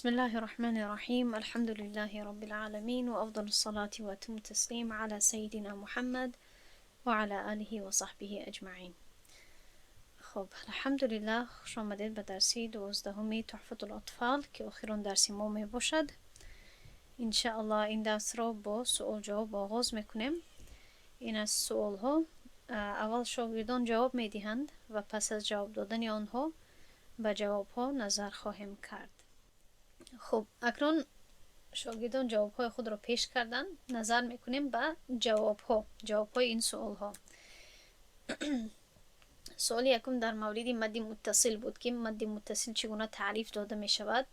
بسم الله الرحمن الرحيم، الحمد لله رب العالمين، وأفضل الصلاة وأتم التسليم على سيدنا محمد وعلى آله وصحبه أجمعين. خب، الحمدلله، خوش آمدید به درسی 12 تحفة الاطفال که آخرین درسی ما می باشد. انشاءالله این درس را با سوال جواب آغاز میکنیم. این از سوال ها اول شاگردان جواب می دهند و پس از جواب دادن آنها به جواب ها نظر خواهیم کرد. خب، اکنون شاگردان جواب های خود را پیش کردن. نظر میکنیم به جواب های این سوال ها. سوال یکم در مورد مد متصل بود که مد متصل چگونه تعریف داده می شود،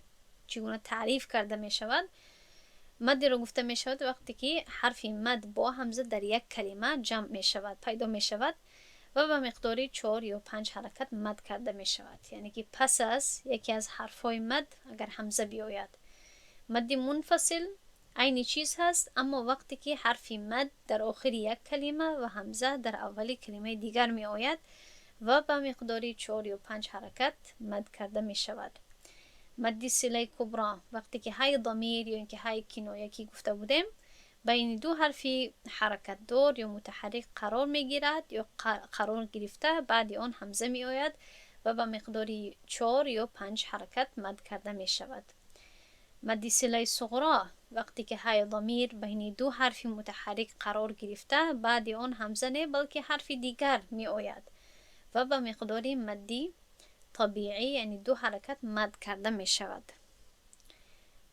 چگونه تعریف کرده می شود. مد را گفته می شود وقتی که حرف مد با همزه در یک کلمه جمع می شود، پیدا می شود و به مقدار 4 یا 5 حرکت مد کرده می شود، یعنی که پس از یکی از حرف های مد اگر همزه بیاید. مد منفصل عین چیز هست، اما وقتی که حرف مد در آخر یک کلمه و همزه در اول کلمه دیگر می آید و به مقدار 4 یا 5 حرکت مد کرده می شود. مد صله کبرا وقتی که های ضمیر یا اینکه های کنایه که گفته بودیم بین دو حرف حرکت دار یا متحرک قرار می گیرد یا قرار گرفته، بعد آن همزه می آید و به مقدار 4 یا 5 حرکت مد کرده می شود. مد صله صغرا وقتی که های ضمیر بین دو حرف متحرک قرار گرفته، بعد آن همزه نه بلکه حرف دیگر می آید و به مقدار مدی طبیعی، یعنی دو حرکت مد کرده می شود.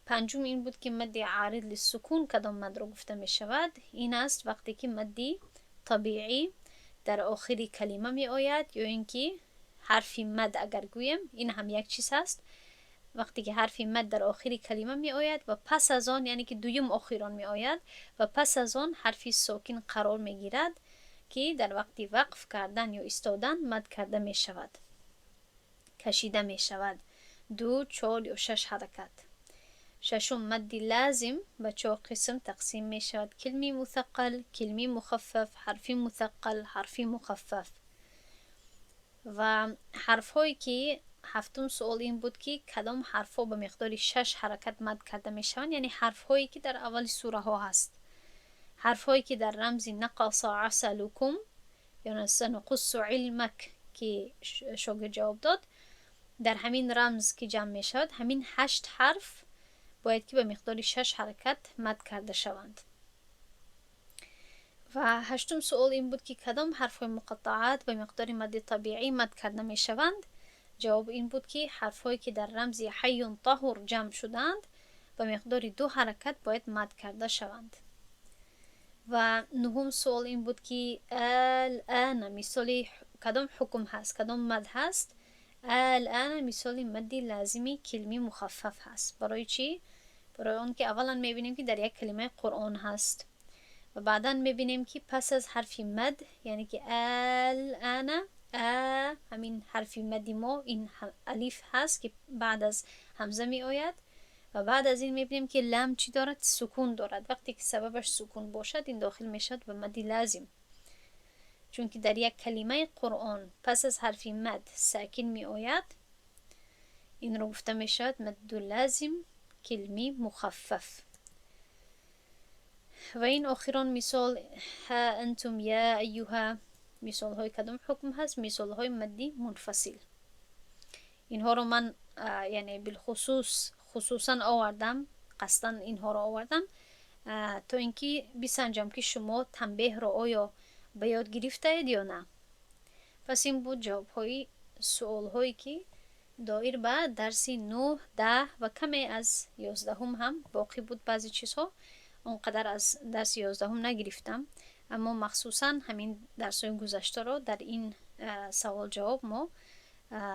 پنجم این بود که مد عارض للسکون کدام مد را گفته می شود؟ این است وقتی که مدی طبیعی در آخر کلمه می آید یا اینکه حرف مد اگر گویم، این هم یک چیز است. وقتی که حرف مد در آخر کلمه می آید و پس از آن، یعنی که دویم آخران می آید و پس از آن حرف ساکن قرار می گیرد که در وقتی وقف کردن یا ایستادن مد کرده می شود، کشیده می شود، 2، 4 یا 6 حرکت. ششم، مد لازم به چهار قسم تقسیم می شود: کلمی مثقل، کلمی مخفف، حرفی مثقل، حرفی مخفف. و حرف هایی که هفتم سوال این بود که کدام حرف ها به مقدار 6 حرکت مد کرده می شوند، یعنی حرف هایی که در اول سوره ها هست، حرف هایی که در رمز نقص عسلکم یا سنقص علمک که شاگرد جواب داد، در همین رمز که جمع می شود، همین 8 حرف باید که به مقدار 6 حرکت مد کرده شوند. و هشتم سوال این بود که کدام حرف های مقطعات به مقدار مد طبیعی مد کرده می شوند؟ جواب این بود که حرف هایی که در رمز حی طهور جمع شدند به مقدار 2 حرکت باید مد کرده شوند. و نهم سوال این بود که الان مثال کدام حکم هست، کدام مد هست؟ الان مثال مد لازمی کلمی مخفف هست. برای چی؟ برای آن که اولا میبینیم که در یک کلمه قرآن هست و بعدا میبینیم که پس از حرف مد، یعنی که الان ا، همین حرف مد ما این الف هست که بعد از همزه می آید و بعد از این میبینیم که لام چی دارد؟ سکون دارد. وقتی که سببش سکون باشد، این داخل میشد به مد لازم، چون که در یک کلمه قرآن پس از حرف مد ساکن می آید، این رو گفته می شود مد لازم کلمی مخفف. و این آخران مثال ها انتم یا ایها مثال های کدام حکم هست؟ مثال های مدی منفصل. اینها رو من یعنی بالخصوص خصوصا آوردم، قصدا اینها رو آوردم تا اینکه بسنجم که شما تنبیه رو آیا به یاد گرفته یا نه. پس این بود جواب های سوال هایی که دایر به درس 9، 10 و کمی از 11 هم باقی بود. بعضی چیزها اونقدر از درس 11 نگرفتم، اما مخصوصا همین درس های گذشته را در این سوال جواب ما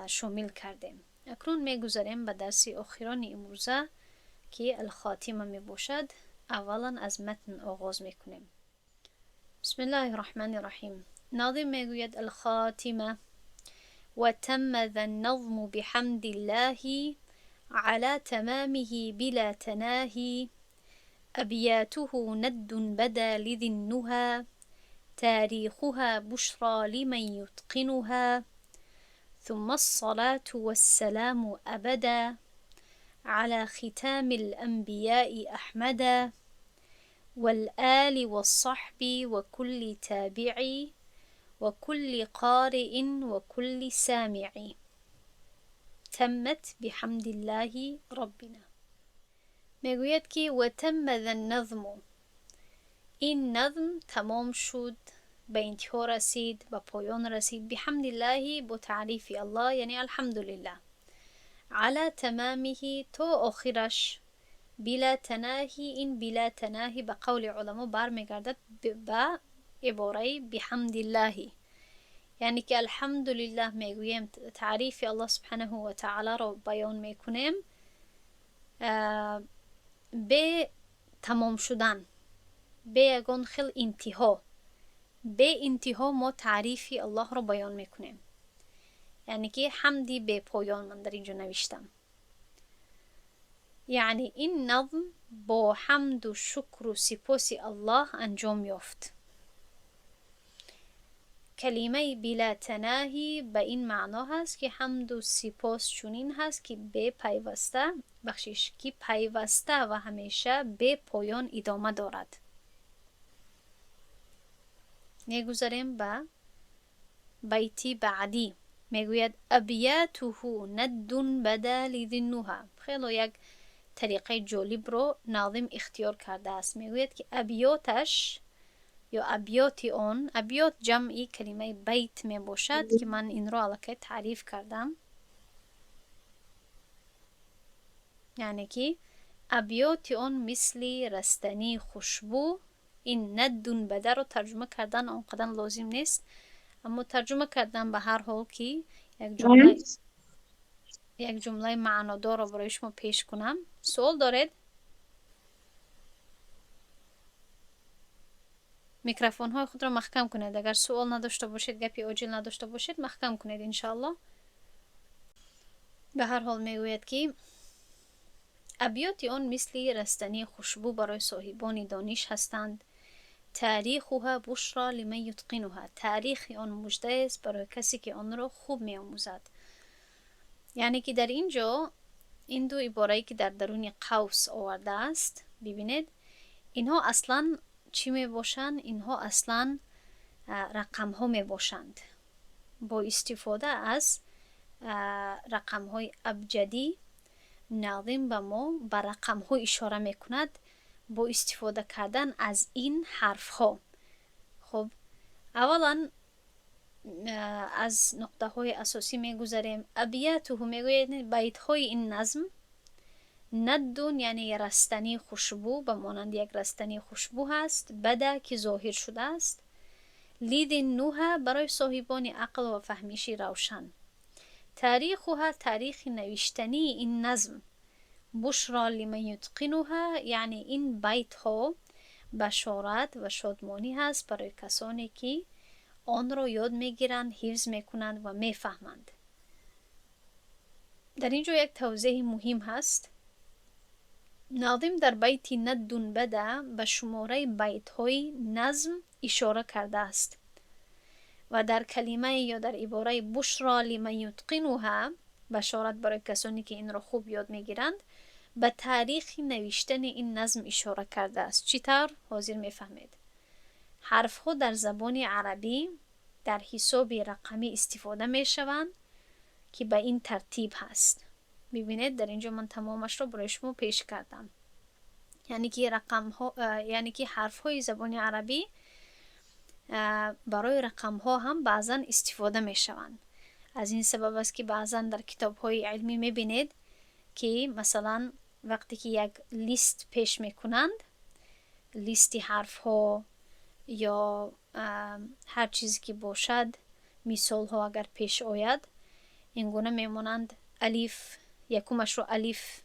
شامل کردیم. اکنون میگذریم به درس آخران امروزه که الخاتمه می باشد. اولا از متن آغاز میکنیم. بسم الله الرحمن الرحیم. ناظم میگوید: الخاتمة. وتم ذا النظم بحمد الله على تمامه بلا تناهي، أبياته ند بدا لذي النهى، تاريخها بشرى لمن يتقنها، ثم الصلاة والسلام أبدا على ختام الأنبياء أحمد والآل والصحب وكل تابع وكل قارئ وكل سامع. تمت بحمد الله ربنا. میگوید که وتم ذا النظم، این نظم تمام شد، به انتها رسید، به پایان رسید، بحمد الله، با تعریف الله، یعنی الحمدلله، على تمامه تا آخرش، بلا تناهی. این بلا تناهی به قول علما برمیگردد به عباره بحمد الله، یعنی که الحمدلله میگوییم، تعریف الله سبحانه و تعالی را بیان میکنیم به تمام شدن، به یگان خیل انتها، به انتها ما تعریف الله را بیان میکنیم، یعنی که حمدی به پایان من در اینجا نوشتم. یعنی این نظم با حمد و شکر و سپاس الله انجام یافت. کلمه بلا تناهی به این معنا هست که حمد و سپاس چنین هست که به پیوسته، بخشش که پیوسته و همیشه به پایان ادامه دارد. میگذاریم به بیتی بعدی. میگوید ابیاته ند بدا لذنها. خیلی یک طریقه جالب رو ناظم اختیار کرده است. میگوید که ابیاتش یا ابیات آن، ابیات جمعی کلمه بیت می باشد که من این رو الکی تعریف کردم، یعنی که ابیات آن مثل رستنی خوشبو. این ند بده رو ترجمه کردن آنقدر لازم نیست، اما ترجمه کردن به هر حال که یک جمله معنادار رو برای شما پیش کنم. سوال دارید؟ میکروفون های خود را محکم کنید. اگر سوال نداشته باشید، گپی عاجل نداشته باشید، محکم کنید انشاءالله. به هر حال میگوید که ابیات آن مثل رستنی خوشبو برای صاحبان دانش هستند. تاریخها بشرا لمن یتقنها. تاریخ آن مژده است برای کسی که آن را خوب میآموزد. یعنی که در اینجا این دو عباره که در درون قوس آورده است، ببینید اینها اصلا چی می باشند؟ اینها اصلا رقم ها می باشند. با استفاده از رقم های ابجدی ناظم به ما به رقم ها اشاره می کند با استفاده کردن از این حرف ها. خب اولا از نقطه های اساسی می گذاریم. ابیاته می گوید بیت های این نظم، ندون یعنی رستنی خوشبو، به مانند یک رستنی خوشبو هست، بده که ظاهر شده است، لید نوها برای صاحبان عقل و فهمیشی روشن، تاریخها تاریخ نوشتنی این نظم، بشرا لمن یتقنها یعنی این بیت ها بشارت و شادمانی هست برای کسانی که آن را یاد میگیرند، حفظ میکنند و میفهمند. در اینجا یک توضیح مهم هست. ناظم در بیت ند بده به شماره بیت های نظم اشاره کرده است و در کلمه یا در عباره بشرا لمن یتقنها، بشارت برای کسانی که این را خوب یاد میگیرند، به تاریخ نوشتن این نظم اشاره کرده است. چطور؟ حاضر میفهمید. حرف ها در زبان عربی در حساب رقمی استفاده میشوند که به این ترتیب هست. ببینید در اینجا من تمامش رو برای شما پیش کردم. یعنی که رقم ها، یعنی که حرف های زبان عربی برای رقم ها هم بعضا استفاده میشوند. از این سبب است که بعضا در کتاب های علمی میبینید که مثلا وقتی که یک لیست پیش میکنند، لیست حرف ها یا هر چیزی که باشد، مثال ها اگر پیش آید، این گونه میمانند. الف یکمش رو الف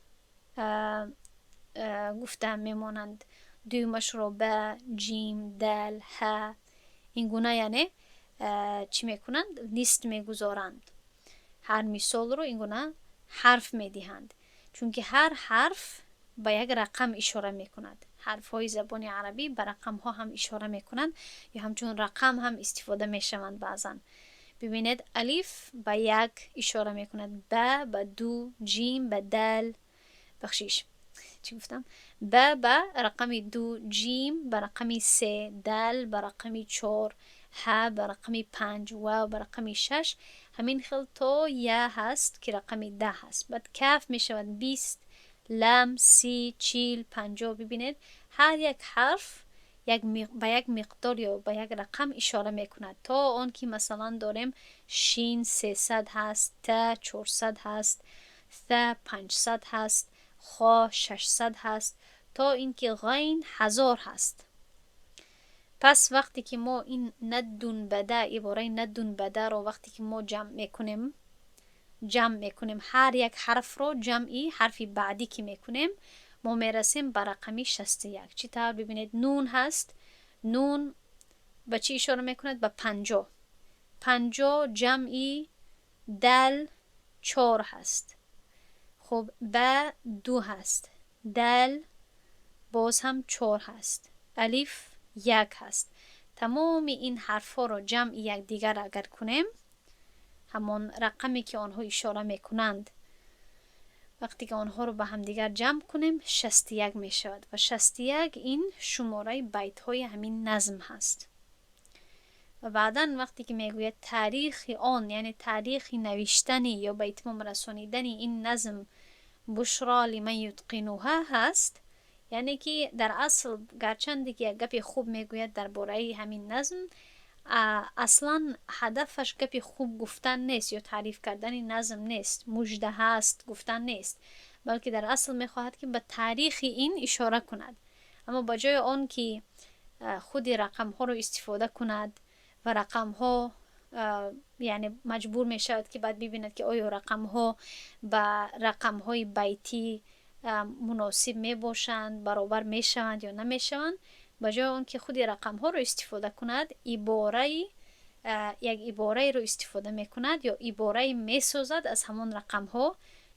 گفته میمانند، دومش رو ب، جیم، دل، ه، این گونه یعنی چی میکنند؟ لیست میگذارند. هر مثال رو این گونه حرف میدهند، چون که هر حرف به یک رقم اشاره میکند. حرف های زبان عربی به رقم ها هم اشاره میکنند یا همچون رقم هم استفاده میشوند بعضا. ببینید الف به یک اشاره میکند، ب به دو، جیم به دل، Бахшиш, чӣ гуфтам? Ба ба рақами 2, ҷим ба рақами 3, дал ба рақами 4, ҳа ба рақами 5, вав ба рақами 6, ҳамин хел то я ҳаст, ки рақами 10 ҳаст. Баъд каф мешавад 20, лам 30, 40, 50. Бибинед, ҳар як ҳарф ба як миқдор ё ба як рақам ишора мекунад, то он ки масалан дорем шин 300 ҳаст, та 400 ҳаст, th 500 ҳаст, хо 600 ҳаст, то ин ки ғайн 1000 ҳаст. Пас вақте ки мо ин ندٌ бада, ибораи ندٌ бадаро вақте ки мо ҷамъ мекунем, ҳар як ҳарфро ҷамъи ҳарфи баъдӣ ки мекунем, мо мерасем ба рақами 61. Чӣ тавр? Бибинед, нун ҳаст. Нун ба чӣ ишора мекунад? Ба 50. 50 ҷамъи дал чор ҳаст. Хуб, ба ду ҳаст, дал боз ҳам чор ҳаст, алиф як ҳаст. Тамоми ин ҳарфҳоро ҷамъи якдигар агар кунем, ҳамон рақаме ки онҳо ишора мекунанд, вақте ки онҳоро ба ҳамдигар ҷамъ кунем, 61 мешавад ва 61 ин шумораи байтҳои ҳамин назм ҳаст. Ва баъдан вақте ки мегӯяд таърихи он, яъне таърихи навиштани ё ба итмом расонидани ин назм بشرى لمن يتقنها ҳаст, яъне ки дар асл гарчанде ки як гапи хуб мегӯяд дар бораи ҳамин назм, аслан ҳадафаш гапи хуб гуфтан нест ё таъриф кардани назм нест, мужда ҳаст гуфтан нест, балки дар асл мехоҳад, ки ба таърихи ин ишора кунад. Аммо ба ҷои он ки худи рақамҳоро истифода кунад ва рақамҳо, яъне маҷбур мешавад, ки баъд бибинад, ки оё рақамҳо ба рақамҳои байтӣ муносиб мебошанд, баробар мешаванд ё намешаванд, ба ҷои он ки худи рақамҳоро истифода кунад, ибораи як ибораеро истифода мекунад ё иборае месозад аз ҳамон рақамҳо,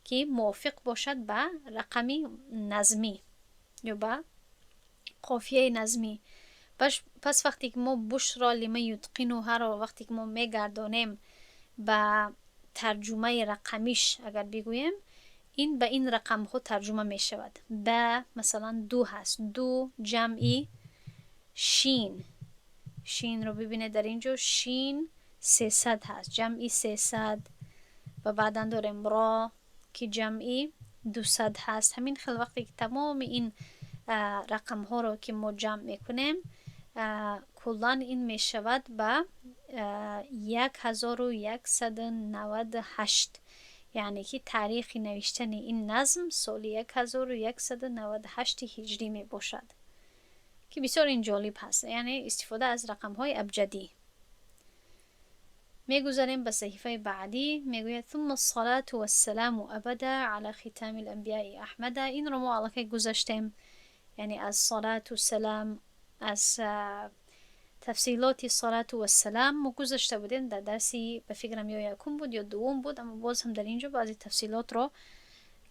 ки мувофиқ бошад ба рақами назмӣ ё ба қофияи назмӣ. Пас вақте ки мо بشرى لمن يتقنها ро вақте ки мо мегардонем ба тарҷумаи рақамиш агар бигӯем, ин ба ин рақамҳо тарҷума мешавад. Ба масалан ду ҳаст, ду ҷамъи шин. Шинро бибинед, дар ин ҷо шин 300 ҳаст, ҷамъи 300. Ва баъдан дорем ро, ки ҷамъи 200 ҳаст. Ҳамин хел вақте ки тамоми ин рақамҳоро ки мо ҷамъ мекунем, куллан ин мешавад ба 1198, яъне ки таърихи навиштани ин назм соли 1198 ҳиҷрӣ мебошад, ки бисёр ин ҷолиб ҳаст, яъне истифода аз рақамҳои абҷадӣ. Мегузарем ба саҳифаи баъдӣ. Мегӯяд: ثم الصلاة والسلام أبدا على خاتم الأنبياء أحمدا. Инро мо аллакай гузаштем, яъне аз салату салам, аз тафсилоти салату вассалам мо гузашта будем дар дарси, ба фикрам, ё якум буд, ё дуввум буд. Аммо боз ҳам дар ин ҷо баъзе тафсилотро,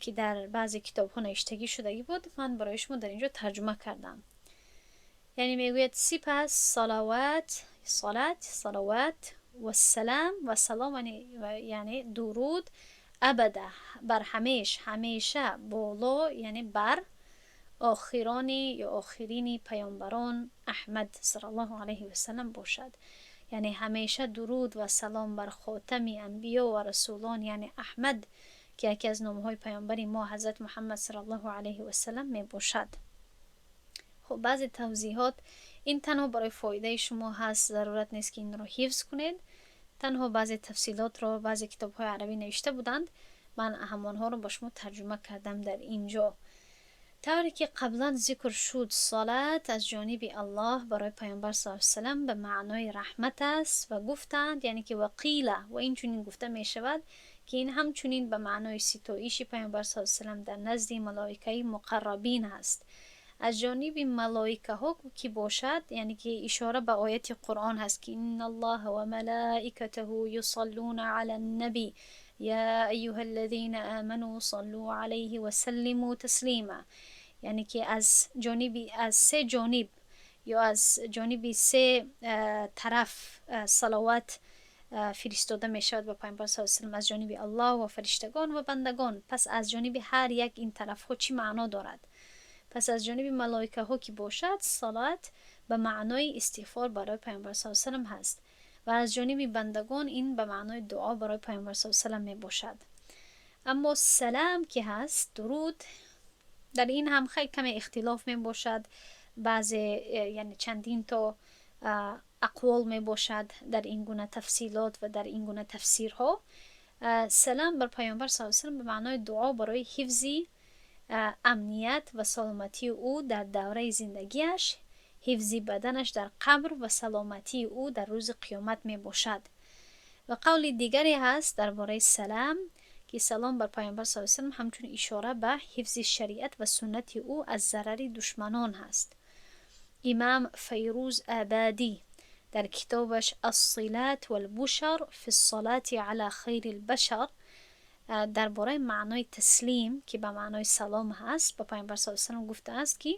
ки дар баъзе китобҳо навиштагӣ шудагӣ буд, ман барои шумо дар ин ҷо тарҷума кардам. Яъне мегӯяд: сипас салават, салат, салават, вассалам ва салом, яъне дуруд, أبدا бар ҳамеш, ҳамеша боло, яъне бар охирони ё охирини паёмбарон Аҳмад صلى الله عليه وسلم бошад. Яъне ҳамеша дуруд ва салом бар хотами анбиё ва расулон, яъне Аҳмад, ки яке аз номҳои паёмбари мо ҳазрат Муҳаммад صلى الله عليه وسلم мебошад. Хуб, баъзе тавзеҳот, ин танҳо барои фоидаи шумо ҳаст, зарурат нест, ки инро ҳифз кунед. Танҳо баъзе тафсилотро баъзе китобҳои арабӣ навишта буданд, ман ҳамонҳоро ба шумо тарҷума кардам дар ин ҷо. Тавре ки қаблан зикр шуд, салат аз ҷониби Аллоҳ барои паёмбар с салам ба маънои раҳмат аст. Ва гуфтанд, яъне ки وقيل, ва инчунин гуфта мешавад, ки ин ҳамчунин ба маънои ситоиши паёмбар с салам дар назди малоикаи муқаррабин аст. Аз ҷониби малоикаҳо ки бошад, яъне ки ишора ба ояти Қуръон ҳаст, ки إن الله وملائكته يصلون على النبي يا أيها الذين آمنوا صلوا عليه وسلموا تسليما. Яъне ки аз ҷониби, аз се ҷониб ё аз ҷониби се тараф салават. фиристода мешавад ба Паёмбар саллаллоҳу алайҳи васаллам аз ҷониби Аллоҳ ва фариштагон ва бандагон. Пас аз ҷониби ҳар як ин тарафҳо чӣ маъно дорад? Пас аз ҷониби малоикаҳо ки бошад, салат ба маънои истиғфор барои Паёмбар саллаллоҳу алайҳи васаллам ҳаст ва аз ҷониби бандагон ин ба маънои дуо барои Паёмбар саллаллоҳу алайҳи васаллам мебошад. Аммо салам ки ҳаст, дуруд, дар ин ҳам хеле каме ихтилоф мебошад. Баъзе, яъне чандин то ақвол мебошад дар ин гуна тафсилот ва дар ин гуна тафсирҳо. Салам бар Паёмбар саллаллоҳу алайҳи васаллам ба маънои дуо барои ҳифзи амният ва саломатии ӯ дар давраи зиндагиаш, ҳифзи баданаш дар қабр ва саломатии ӯ дар рӯзи қиёмат мебошад. Ва қавли дигаре ҳаст дар бораи салам, ки салом бар Паёмбар саллаллоҳу алайҳи васаллам ҳамчун ишора ба ҳифзи шариат ва суннати ӯ аз зарари душманон ҳаст. Имам Файруз Абадӣ дар китобаш Ас-силат вал-бушар фи ссалати ала хайри л-башар дар бораи маънои таслим, ки ба маънои салом ҳаст, ба Паёмбар саллаллоҳу алайҳи васаллам гуфтааст, ки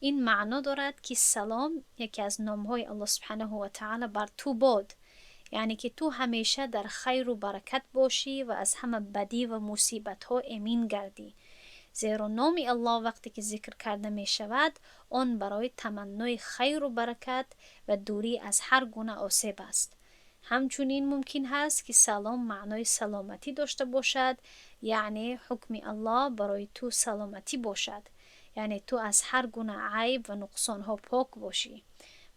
ин маъно дорад, ки салом, яке аз номҳои Аллоҳ субҳанаҳу ва таъала, бар ту бод, яъне ки ту ҳамеша дар хайру баракат бошӣ ва аз ҳама бадӣ ва мусибатҳо эмин гардӣ, зеро номи Аллоҳ вақте ки зикр карда мешавад, он барои таманнои хайру баракат ва дурӣ аз ҳар гуна осеб аст. Ҳамчунин мумкин ҳаст, ки салом маънои саломатӣ дошта бошад, яъне ҳукми Аллоҳ барои ту саломатӣ бошад, яъне ту аз ҳар гуна айб ва нуқсонҳо пок бошӣ.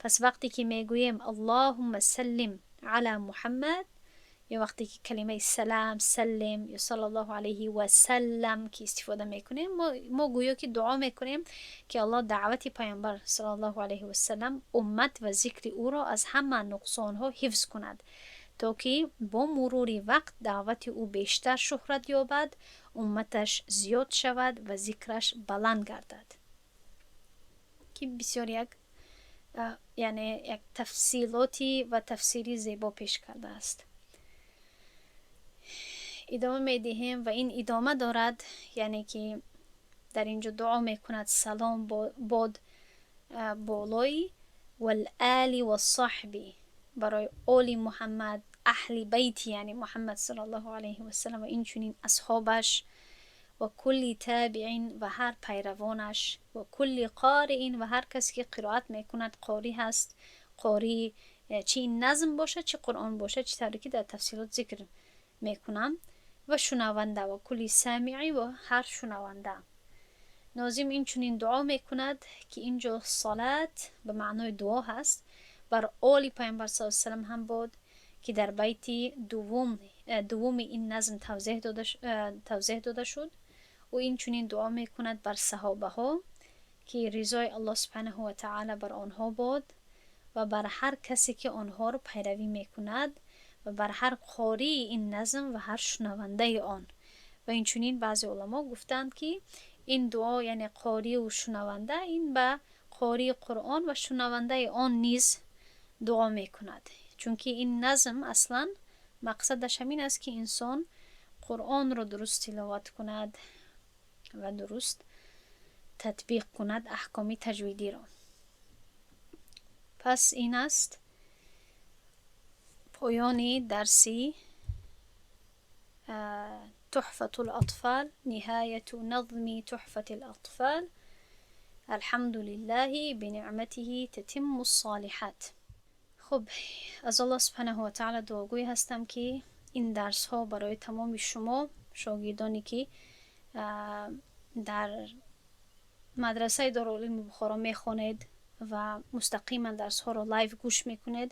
Пас вақте ки мегӯем Аллоҳумма саллим ала Муҳаммад, ё вақте ки калимаи салам, саллим ё саллаллоҳу алайҳи васаллам ки истифода мекунем, мо гӯё ки дуо мекунем, ки Аллоҳ даъвати Паёмбар саллаллоҳу алайҳи васаллам, уммат ва зикри ӯро аз ҳама нуқсонҳо ҳифз кунад, то ки бо мурури вақт даъвати ӯ бештар шӯҳрат ёбад, умматаш зиёд шавад ва зикраш баланд гардад. Ки бисёр як, яъне як тафсилоти ва тафсири зебо пеш кардааст. Идома медиҳем ва ин идома дорад, яъне ки дар инҷо дуо мекунад: салом бод болои вал-оли вассаҳби, барои оли Муҳаммад, аҳли байти, яъне Муҳаммад саллаллоҳу алайҳи васаллам ва инчунин асҳобаш, ва кулли тобиин, ва ҳар пайравонаш, ва кулли қориин, ва ҳар касе ки қироат мекунад, қорӣ ҳаст. Қорӣ чи назм бошад, чи Қуръон бошад, чӣ тавре ки дар тафсилот зикр мекунам, ва шунаванда, ва кулли самиӣ, ва ҳар шунаванда. Нозим инчунин дуо мекунад, ки инҷо салат ба маънои дуо ҳаст, бар оли Паёмбар саллаллоҳу салам ҳам бод, ки дар байти дуввуми ин назм тавзеҳ дода шуд. Ӯ инчунин дуо мекунад бар саҳобаҳо, ки ризои Аллоҳ субҳанаҳу ва таъала бар онҳо бод ва бар ҳар касе ки онҳоро пайравӣ мекунад ва бар ҳар қории ин назм ва ҳар шунавандаи он. Ва инчунин баъзе уламо гуфтанд, ки ин дуо, яъне қориву шунаванда, ин ба қории Қуръон ва шунавандаи он низ дуо мекунад, чунки ин назм аслан мақсадаш ҳамин аст, ки инсон Қуръонро дуруст тиловат кунад ва дуруст татбиқ кунад аҳкоми таҷвидиро. Пас ин аст поёни дарси Туҳфатул атфал, ниҳояту назми Туҳфати латфал. Алҳамду лиллаҳи бинеъматиҳи татимму ссолиҳат. Хуб, аз Аллоҳ субҳанаҳу ва таъала дуогӯй ҳастам, ки ин дарсҳо барои тамоми шумо шогирдоне, ки дар мадрасаи Дорулилми Бухоро мехонед ва мустақиман дарсҳоро live гӯш мекунед,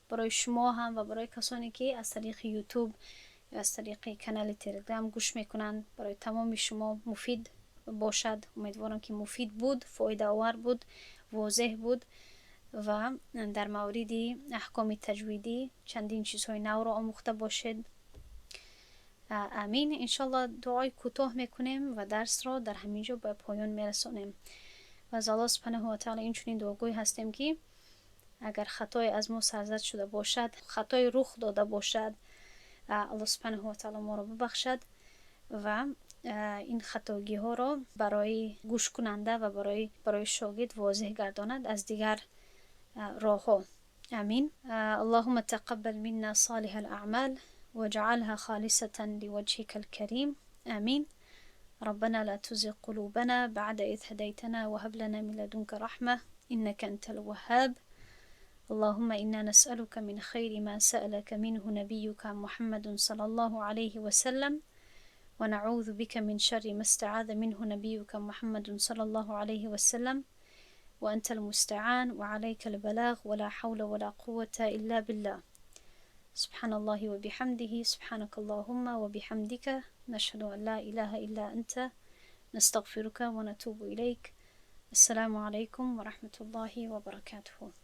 барои шумо ҳам ва барои касоне, ки аз тариқи Ютуб ё аз тариқи канали Телеграм гӯш мекунанд, барои тамоми шумо муфид бошад. Умедворам, ки муфид буд, фоидаовар буд, возеҳ буд ва дар мавриди аҳкоми таҷвидӣ чандин чизҳои навро омӯхта бошед. Амин, иншалло. Дуои кӯтоҳ мекунем ва дарсро дар ҳамин ҷо ба поён мерасонем. Ва аз Аллоҳ субҳанаҳу ва таъала инчунин дуогӯй ҳастем, ки агар хатое аз мо сарзад шуда бошад, хатое рух дода бошад, Аллоҳ субҳанаҳу ва таъала моро бибахшад ва ин хатогиҳоро барои гӯшкунанда ва барои шогирд возеҳ гардонад аз дигар роҳҳо. Амин. اللهم تقبل منا صالح الأعمال واجعلها خالصة لوجهك الكريم. آمين. ربنا لا تزغ قلوبنا بعد إذ هديتنا وهب لنا من لدنك رحمة إنك أنت الوهاب. اللهم إنا نسألك من خير ما سألك منه نبيك محمد صلى الله عليه وسلم، ونعوذ بك من شر ما استعاذ منه نبيك محمد صلى الله عليه وسلم، وأنت المستعان وعليك البلاغ، ولا حول ولا قوة إلا بالله. سبحان الله وبحمده، سبحانك اللهم وبحمدك، نشهد أن لا إله إلا أنت، نستغفرك ونتوب إليك. السلام عليكم ورحمة الله وبركاته.